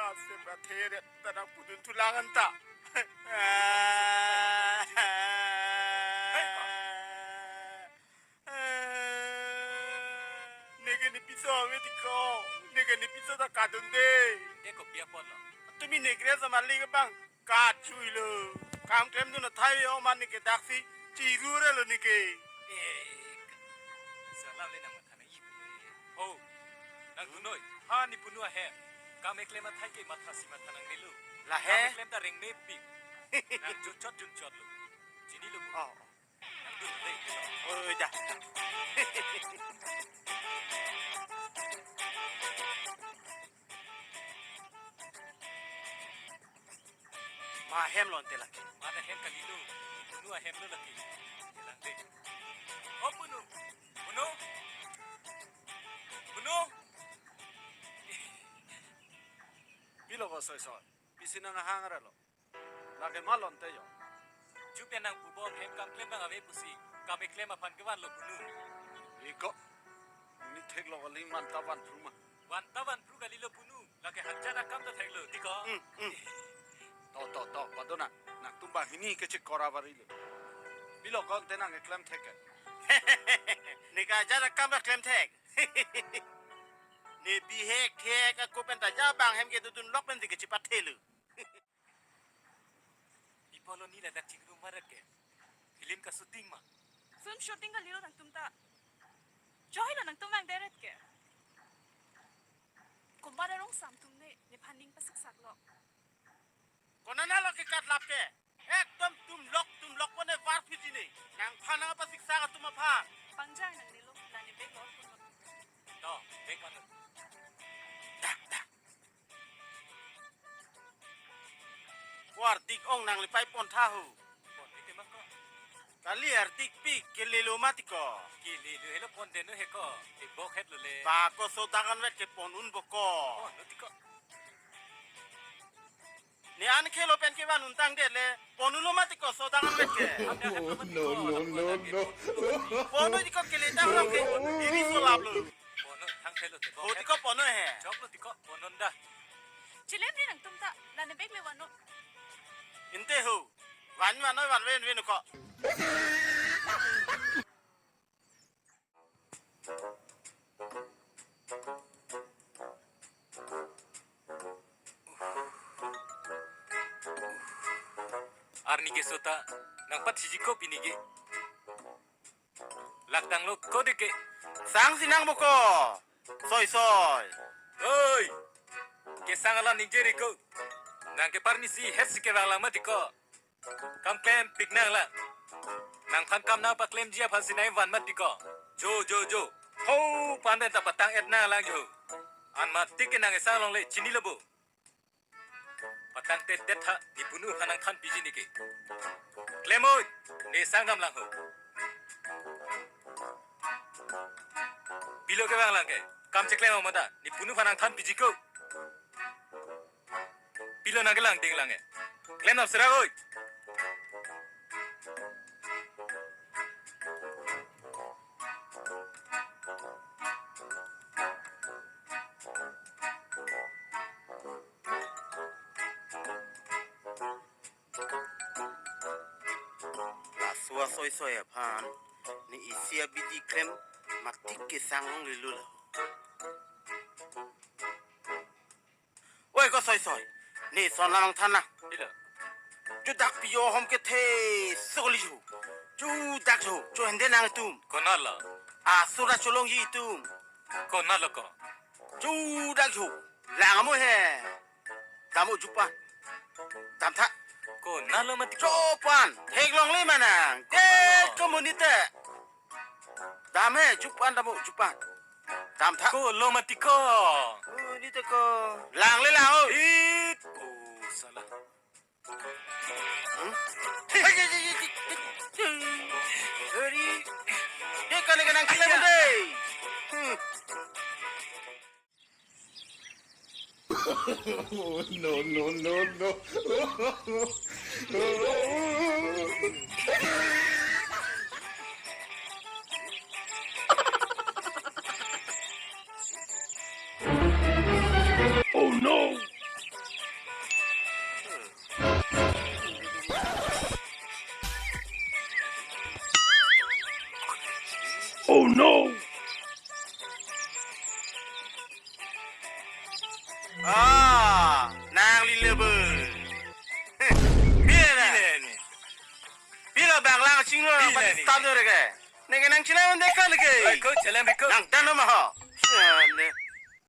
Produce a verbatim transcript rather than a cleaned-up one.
Ase pathe ret ta nangpudun thulang anta. Neke ne piso ave tiko. Neke ne piso ta kadunde. Te kopi apotlo? Tumi ne kre samali ke bang. Kachuilo. Kam klemdun athai o mane ke daksi chirurelo neke. Eh, salam le nang matha nang-ip. Oh, nangdun noi. Ha, ne punu ahem. Kam keklem athai ke mathasi matha nangnelo. Lahe? Kam keklem ta rengmepik. Nang junchot junchotlo. Chinilo. Oh. Nangdun noi. Oi, da. Ma ahem lo ante lake. Ma ahem kalilo. Punu ahem lo lake. Kelang de. Oh, punu. Punu. Punu. Pilo ko Soisoi? Pisi nang ahang aralo. Lake ma lo ante jo. Jupe nang pubom hem kam klem nang ave pusi. Kam keklem aphan kevanlo punu. Iko. Ne theklo kali, van ta vanphru ma. Van ta vanphru kalilo punu. Lake hajat akam ta theklo, tiko. Hmm, hmm. To, to, to, padona. Nangtum banghini kechekor avarilo. Pilo ko ante nang keklem thek ke? Neke hajat akam ta klem thek. Ne bihek thek ako pen ta ja bang hem kedodun lok pen si kechepathelo. Pi apotlo ne ladak chingrum maret ke? Film ka shooting ma? Film shooting kalilo nangtum ta. Joilo nangtum vangdet ke. Komat arong sam atum ne, nephan ning pasiksak lo. Konat lo ke katlap ke? Ekdom tum lok, tum lok ko ne var phit ne. Nangphan nang pasiksak atum aphan. Pangjai nangnelo, la ne bag lo. To, bag mana? Dak, dak. Ko ardik ong nang lepai pon tha ho. Pon ite ma ko. Kali ardik pi kelelo mati ko. Kelelo helo pon deno he ko. Te bok het lo le. Ba ko sodak anvet ke pon un bo ko. Pon lo ti ko. Ne an khelo pen kevan un tangdet le. Pon unlo mati ko sodak anvet ke. Anda het lo mati ko. No, no, no, no. Pon un ti ko kele tang lo ke. Iri solap lo. Pon un thang khelo te bok. Ho ti ko pon un he. Chok lo ti ko pon un da. Chilem ri nangtum ta, la ne bag le van non. Inte ho. Van van noi van ven ven ko. Arni keso ta nangpathiji ko pini ke. Laktang lo ko de ke. Sang si nang bo ko. Soisoi. Oi. Kesang alam ningje ri ko. Nang ke parni si het si kevang lang mati ko. Kam klempik nang la. Nangphan kam nang paklemji aphan si nang van mati ko. Jo, jo, jo. Ho, pan pen ta patang et nang lang jo. An mati ke nang esang longle chinilo bo. Patang tet tet ha, ne punu aphan nangthan piji ne ke. Klem oi, ne sang dam lang ho. Pilo kevang lang ke, kam cheklem amo ta, ne punu aphan nangthan piji ko. Pilo nang kelang ding lang ke. Klem nang sera oi. Laso a Soisoi aphan ne isi abidi klem matik kesang longlelo la. Oi ko Soisoi, ne son lam nangthan na. Ila. Judak piyo hom kethe soli ju. Judak ju, cho hende nangtum. Konat lo? Asura cholongji itum. Konat lo ko? Judak ju. Lang amo he. Damo jupan. Dam tha. Konat lo mati ko? Jupan. Theklongle manang. Konat lo? Te komunite. Dam he, jupan damo, jupan. Dam tha. Ko lo mati ko? Oh, ne te ko. Lang le lang o. It. Oh, salah. Hmm? Hari. Dia kena kena kena bende. Hmm. Oh, no, no, no, no. Oh, no. No! Ah, nangli le bo. Heh, pile nang. Pile nang. Pilo bang lang chinglo nang pati ne. Stop do re ke. Neke nang chelem de kan ke. Oi, ko chelem ko. Nang dan ma ho. Chelem de.